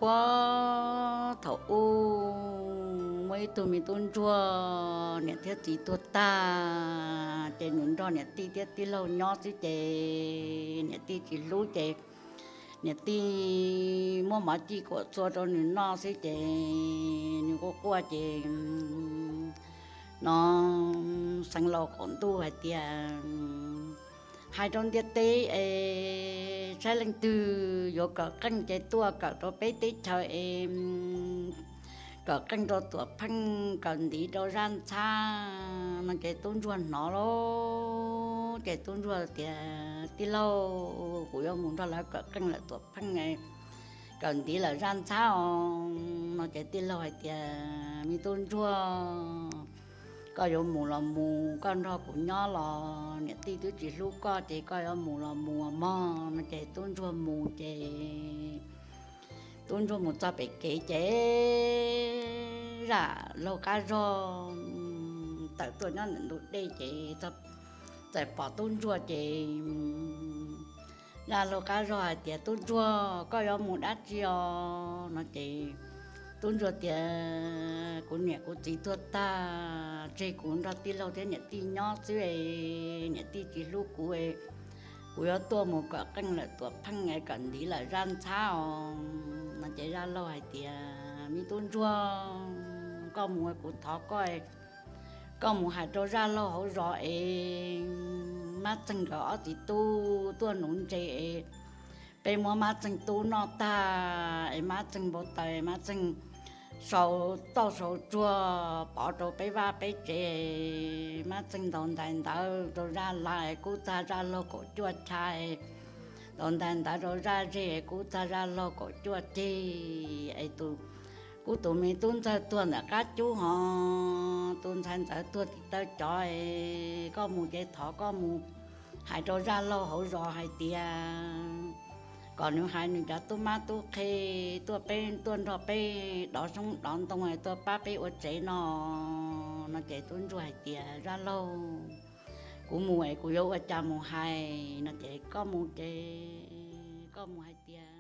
Puag thaum ub muaj ib tug me tub ntsuag niam thiab txiv tuag tag ces nws nrog niam tij thiab tij laug nyob xwb ces niam tij tsis hlub ces niam tij muab mov cim kuam txhua rau nws noj xwb ces nws quaj quaj ces no xeev laus qaum ntuj hais tias hais rau ntiaj teb es saib leej twg yuav kawm qeej ces tuaj kawm rau peb teb chaws es kawm qeej rau tuam pheej kawm ntiv rau zaj ntxhab no ces tub ntsuag hnov lawm ces tub ntsuag tias tij laug, kuv yuav mus nrog lawv kawm qeej lawm tuam pheej kawm ntiv lawm zaj ntxhab os no ces tij laug hais tias me tub ntsuag, koj yuav mus los mus, koj nrog kuv nyob los niam tij twb tsis hlub koj ces koj yuav mus los mus mog no ces tub ntsuag mus ces tub ntsuag mus txog pem kev ces zaj laug qab zog tawm tuaj nyob ntawm ntug dej ces txawm pom tub ntsuag ces zaj laug qab zog hais tias tub ntsuag, koj yuav mus dab tsi os no ces tub ntsuag tias kuv niam kuv txiv tuag tag tseg kuv nrog tij laug thiab niam tij nyob xwb, niam tij tsis hlub kuv, kuv yuav tuaj mus kawm qeej lawm tuam pheej kawm ntiv lawm zaj ntxhab os no ces zaj laug hais tias me tub ntsuag, koj mus kuv thov koj, koj mus hais rau zaj laug hauv zos es mab txeeg nkawd ob txiv tub tuaj nuv ntses es peb muab mab txeeg tub noj tag es mab txeeg npau taws, mab txeeg sau tauj sau tsuag pov rau peb vaj peb tsev, mab txeeg ntaus ntais ntawv rau zaj laug kub txag zaj laug kaum cuaj chav, ntaus ntais ntawv rau zaj zej kub txag zaj laug kaum cuaj ceg es tus, kuv tus me tub ntxawg tuag ntawm qab cub hos tus ntxhais ntxawm tuag tim taw cov es koj mus ces thov koj mus hais rau zaj laug hauv zos hais tias kom nws hais nws cov tub mab tub qhe tuaj peb, tuaj nrog peb dov xyoob dov ntoo tuaj pab peb ua tsev no no ces tub ntsuag hais tias zaj laug, kuv mus es kuv yuav ua cas mus hais no ces koj mus ces koj mus hais tias